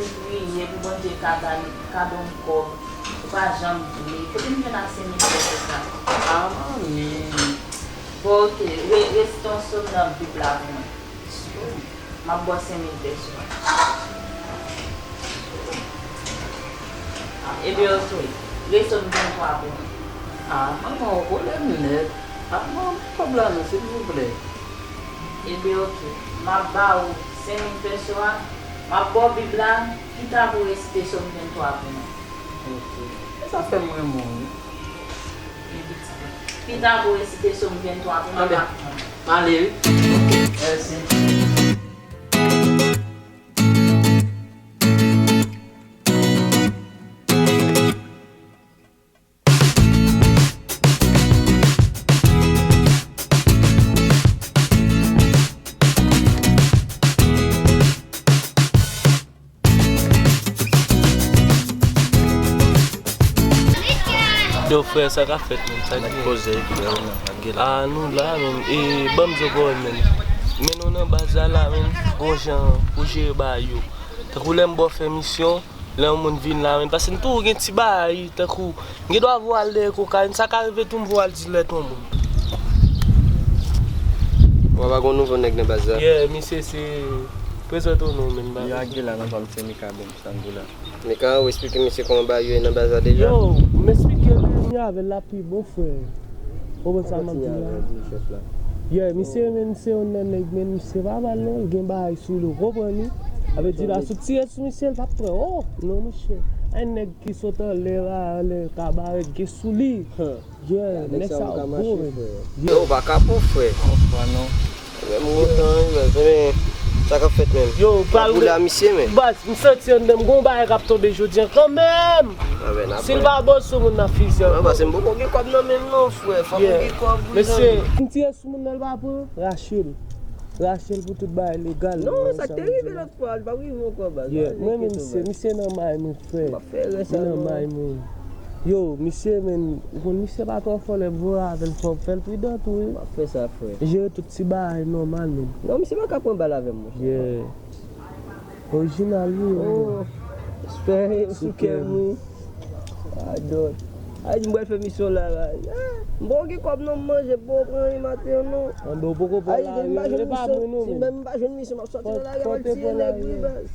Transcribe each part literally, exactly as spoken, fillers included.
Priye pou Bondye ka ba, ka ba w kòb. Ou pa janm vle. Kote m jwenn ak senk mil peso sa? Ah, manmi. Bon, oke. Re-, resite yon sòm nan Bib la pou mwen. M ap ba w senk mil peso a. Ah, ebyen, oke. Resite m venntwa pou mwen. Ah, manman, ou konnen m nèt. Ah, non, kòb la non, silvouplè. Ebyen, oke. M ap ba ou senk mil peso a. M ap ba w Bib la. Pita pou w resite Sòm venntwa pou mwen. Ok. E sa fè m renmen w, wi. Pita pou w resite Sòm venntwa pou mwen, m ap tann. Ale, wi. Ok. Mèsi. Yo, frè, sa ka fèt, menm, sa ki gen? Poze, frè, ou menm, ak Gela. Ah, nou la, menm. E, ban m di w, bro, menm. Men nou nan baz la, la, menm, gon jan pou jere bagay yo. Tankou lè m ba w fè misyon, lè yon moun vin la, menm, paske n toujou gen ti bagay, tankou, m gen dwa voye w al dèyè kokayin, sa ka rive tou m voye w al dilèt yon moun. W ap gon nouvo nèg nan baz la? Yeah, misye se, prezante w non, menm, ba. Yo, ak Gela nan fam se Mika, bon, sa n di la. Mika, ou eksplike misye kòman bagay yo ye nan baz la deja? Yo, m eksplike li, m avè l la pi bon, frè. Ou konprann sa m ap di la? Yeah, misye, men, se yon nan nèg, men, misye pa mal non, l gen bagay sou li, ou konprann wi? Sa vle di la, si w tire sou misye, l p ap pran, oh, non, monchè. Ay, nèg ki sot anlè la, anlè kabarèt, gen sou li. Yeah, nèg sa yo gwo, men. Yo, ou pa kapon, frè. Menm ou kontan, wi, men, men, sa k ap fèt menm? Yo, pral boule a misye, men. Baz, m santi anndan m gon bagay k ap tonbe jodi a kanmenm. Si l pa bon sou moun nan fizye. Paske m poko gen kòb nan men m non, frè. Fòk m gen kòb, wi, mesye. M tire sou moun nan, l pa pran, rache l. Rache l pou tout bagay legal. Non, sa k te rive lòt fwa, li p ap rive ankò, baz. Yeah, mwen menm, misye, misye nan may mwen, frè. M ap fè rès sa, non. Li nan may mwen. Yo, misye, men, ou konn misye pa twò fò, lè m voye avè l, fò m fè l pridan tou, wi. M ap fè sa, frè. Jere tout ti bagay nòmal, men. Non, misye pa ka pran bal avè m, monchè. Yeah. Orijinal, wi. Oh, respè sou kè m, wi. Adòt. Ay, di m pral fè misyon la, la. Ah, m poko gen kòb non, m manje, m poko pran anyen maten an, non. Anben, ou poko pran lari, e pa mwen, non, men. Si menm m pa jwenn misyon, m ap sòti nan lari a, m al tiye nèg, wi, baz.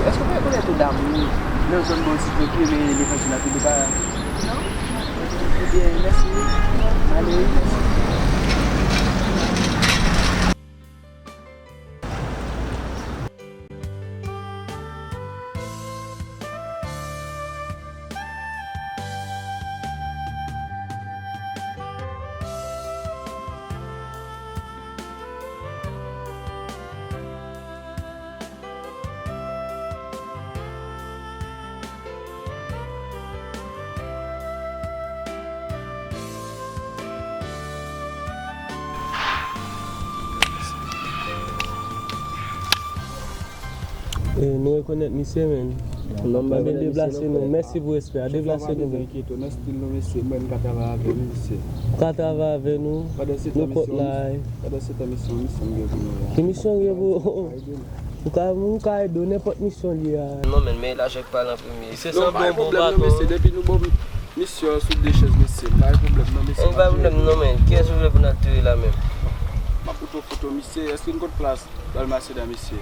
Èske w pa rekonèt yon dam nan zòn bò Ti Pwent, men levanjil la tou de pa? Non. Ebyen, mèsi. Ale, mèsi. E, nou rekonèt misye, men. Anben, deplase nou. Mèsi pou respè a. Deplase nou, men. Nan stil nou, mesye, mwen, m ka travay avè nou, mesye. Ou ka travay avè nou? Nou pot la. Pandan se tan, misye, misye m gen pou nou la. Ki misyon gen pou ou? Ou ka, ou ka ede w nenpòt misyon li a. Non, men, men lajè k pale an premye. Se sanble yon bon patwon. Mesye, depi nou ban m misyon sou de chèz, mesye, m pa gen pwoblèm non, mesye. M pa gen pwoblèm non, men. Kiyès ou vle pou n al touye la menm? M ap pote yon foto, mesye. Èske n konn plas Balmaceda, mesye?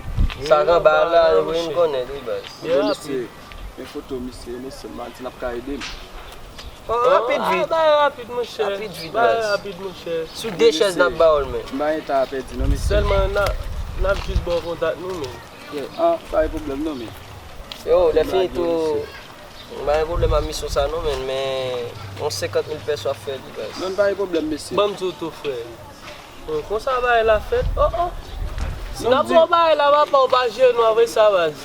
Sa k anba la, wi, m konnen li, baz. Bon, mesye, men foto, mesye, mesye, m pa di n ap ka ede m. Oh, rapid vit. Bay rapid, monchè. Rapid vit, baz. Bay rapid, monchè. Sou de chèz n ap ba w l, men. M pa gen tan a pèdi non, mesye. Sèlman n a, n ap jis ba w kontak nou, men. Yeah, ah, pa gen pwoblèm non, men. Yo, lè fini tou, m pa gen pwoblèm ak misyon sa non, men, men yon senkant mil pèso ap fè li, baz. Non, pa gen pwoblèm, mesye. Ban m di w tou, frè. Bon, konsa bagay la fèt. Oh, oh. Si n ap ba w bagay la, papa, ou pa jere nou apre sa, baz.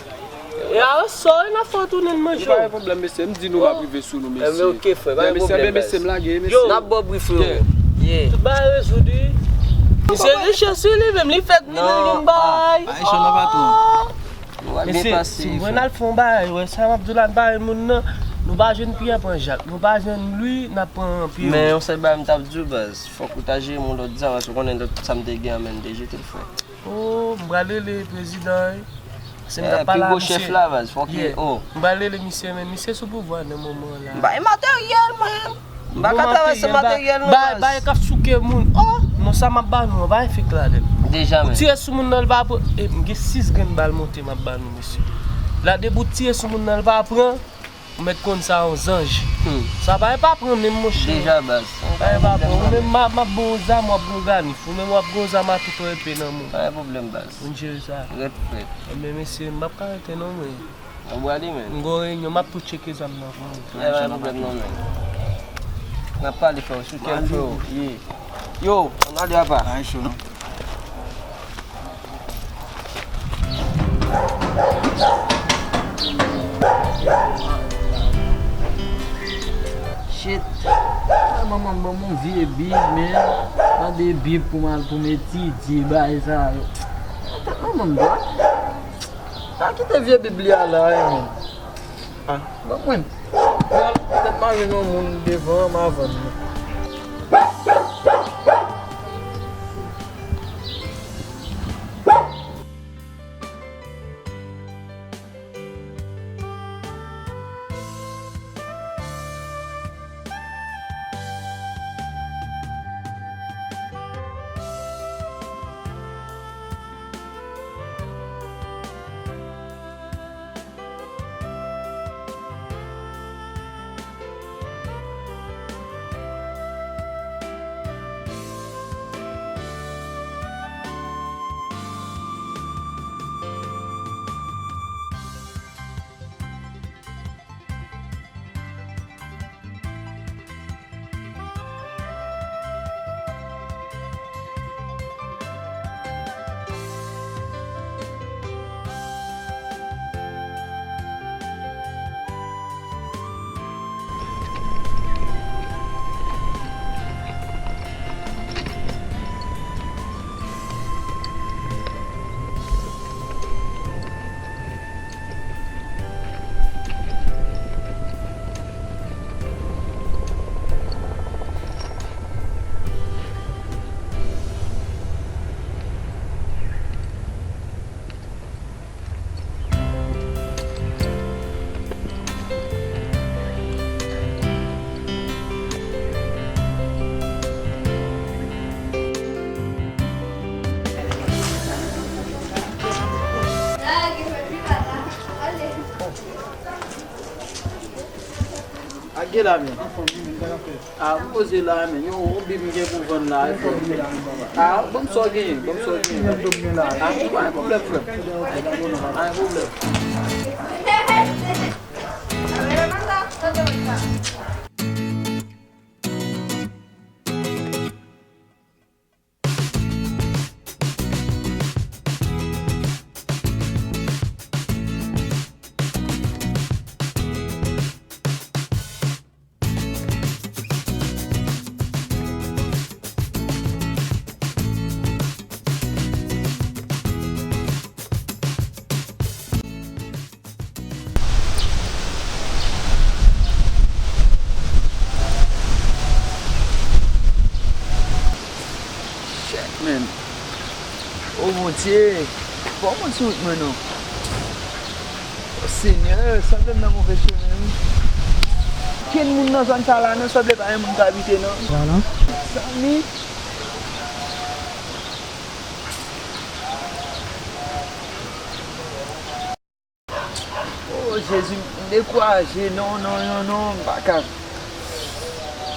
E a sò, e n ap fè w tounen n manje w. Pa gen pwoblèm, mesye. M di nou m ap rive sou nou, mesye. Ebyen, oke, frè, pa gen pwoblèm, baz. Mesye, m lage, mesye. Yo, n ap ba w bri, frero. Yeah. Tout bagay rezoud, wi. Misye riche sou li menm, li fèk vin nan yon bay. Bay cho non, patwon. Nou va byen pase. Mesye, si mwen al fè yon bagay, wè sa m ap di w la, n pa wè moun nan. Nou pa jwenn pye pran jak, nou pa jwenn lwi, n ap pran pye wouj. Men yon sèl bagay m t ap di w, baz, fòk ou ta jere m yon lòt jan, paske ou konnen lòt sa m te gen an men m te jete l, frè. Oh, m pral rele prezidan, wi. Se m t ap pale a misye. Pi gwo chèf la, baz, fòk li, oh. M pral rele misye, men misye sou pouvwa nan moman la. M bay materyèl, mwen. M pa ka travay san materyèl, non, baz. Bagay k ap souke moun. Oh, non, sa m ap ba nou an, pa gen fek ladan l. Deja, men. Ou tire sou moun nan, l pa pran. E, m gen sis grenn bal monte, m ap ba nou, mesye. La, depi ou tire sou moun nan, l pa pran. Ou mèt konn sa yon zanj. Hmm. Sa pa, pa pran menm, monchè. Deja, baz. Pa, pa pran. Ou menm, m ap, m ap ba w zam, w ap ba w ganif. Ou menm, w ap ba w zam a tout yon epe nan men w. Pa gen pwoblèm, baz. Moun jere sa. Rèt frèt. Ebyen, mesye, m p ap ka rete non, mwen. Ou prale, men. M gon reyinyon, m ap tou tcheke zam nan pou ou. Pa gen pwoblèm non, men. N ap pale, frè, sou kè m, frè. Ye. Yo, ann ale, apa. Ay, cho non. Shit. Ay, manman m ban m yon vye bib, men. Mande bib pou m al pou m etidye, bagay sa yo. Tèt manman m dwat. Pa kite vye bib li a la, men. Ah, ban mwen. Bon, petèt m a jwenn yon moun devan, m a vann li. Ak gen la, men. A, poze la, men. Yo, yon bib m gen pou vann la, e fò. A, ban m sa w genyen, ban m sa w genyen. A, pa gen pwoblèm, frè m. Pa gen pwoblèm. Shit, man. O Bondye, fò w monte sou wout mwen non. O Senyè, sanble m nan move chemen wi. Kenn moun nan zòn sa la non, sanble pa gen moun k abite non. Mezanmi. Oh Jezi, m dekouraje. Non, non, non, non, m pa ka.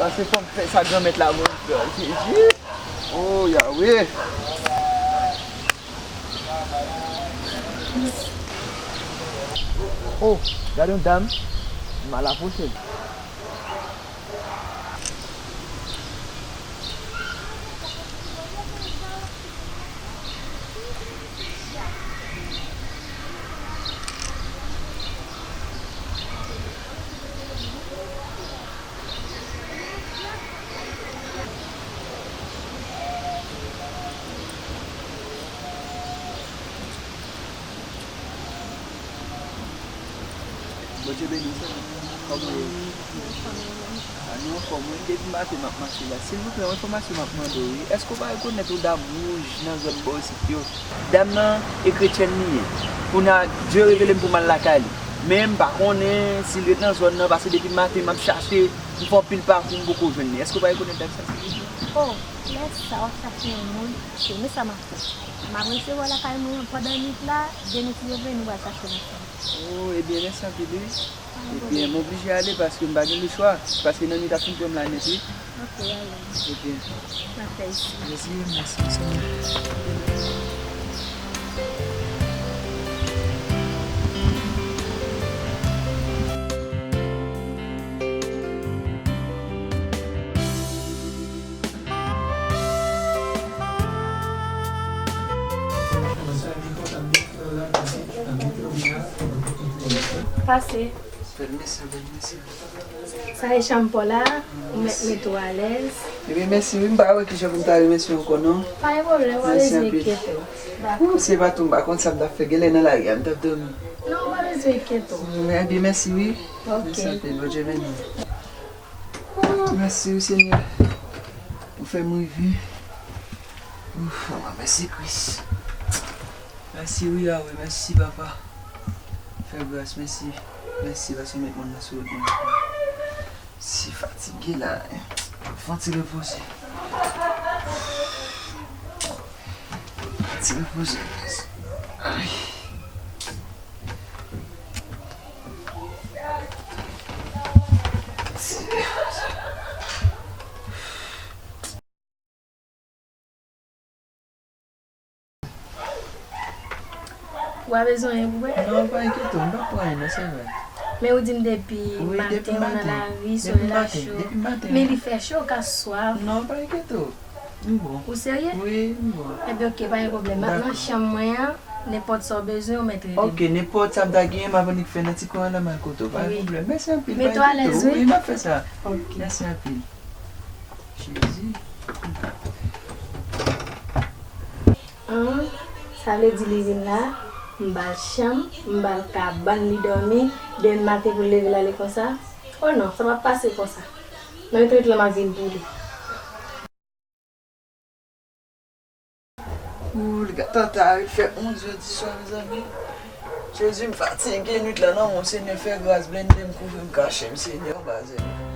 Pase fò m fè sa Granmèt la voye m fè. Jezi. Oh Yahweh. Oh, gade yon dam. M al apwoche l. Bondye beni w, sè mwen. Kòman w ye? A, nou anfòm, wi. Depi maten m ap mache la. Silvouplè, yon enfòmasyon m ap mande w, wi. Èske w pa rekonèt yon dam wouj nan zòn bò isit yo? Dam nan e kretyèn li ye. Kounye a, Dye revele m pou m al lakay li. Men m pa konnen si l ret nan zòn nan, paske depi maten m ap chache, m fè anpil pakou, m poko jwenn li. Èske w pa rekonèt dam sa, silvouplè? O, lè sa w ap chache yon moun, se men sa m ap fè. M ap resevwa w lakay mwen pandan nwit la, demen si Dye vle, nou pral chache l ansanm. O, ebyen, mèsi anpil, wi. Ebyen, m oblije ale paske m pa gen lechwa, paske nan nwit ap fin pran m la nèt, wi. Ok, ale. Ebyen. N ap fè isi. Mèsi, mèsi, mèsi. Pase. Bèl mesye, bèl mesye. Sa e chanm pa w la, ou mèt mete w alèz. Ebyen, mèsi, wi, m pa wè kijan pou m ta remèsye w ankò, non. Pa gen pwoblèm, w pa bezwen enkyete w. Dakò. Ou, si se pa t ou, m pa konn sa m t ap fè. Genlè nan lari a, m t ap dòmi. Non, w pa bezwen enkyete w. Ebyen, mèsi, wi. Ok. Mèsi anpil, Bondye beni w. O, mèsi wi, Senyè. Ou fè m rive. Ouf, mèsi Kris. Mèsi wi, Yawe, mèsi, Papa. Fè gras, mèsi. Mèsi, paske w met mòn nan sou wout mwen. Si fatige la, fè yon ti repoze. Ti repoze. Ay. Ou pa bezwen anyen pou bwè? Non, pa enkyete w, m p ap pran anyen non, sè mwen. Men ou di m depi maten ou nan lari, solèy la cho. Men li fè cho, ou ka swaf. Non, pa enkyete w. M bon. Ou serye? Wi, m bon. Ebyen, ok, pa gen pwoblèm. M ap nan chanm mwen an, nenpòt sa w bezwen, ou mèt rele m. Ok, nenpòt sa m ta genyen, m ap annik fè nan ti kwen an la, m al kote w. Pa gen pwoblèm. Mèsi anpil, pa enkyete w. Mete w alèz, wi. Wi, m ap fè sa. Ok. Mèsi anpil. Jezi. An, sa vle di li vin la, m ba l chanm, m ba l kabann li dòmi, demen maten pou l leve l ale konsa? O non, sa p ap pase konsa. Nan yon trèt la m ap vin pou li. Ooh, li gentan ta rive fè onz è di swa, mezanmi. Jezi, m fatige, nwit la nan men w, Senyè, fè gras, blende m, kouvri m, kache m, Senyè, anba zèl ou.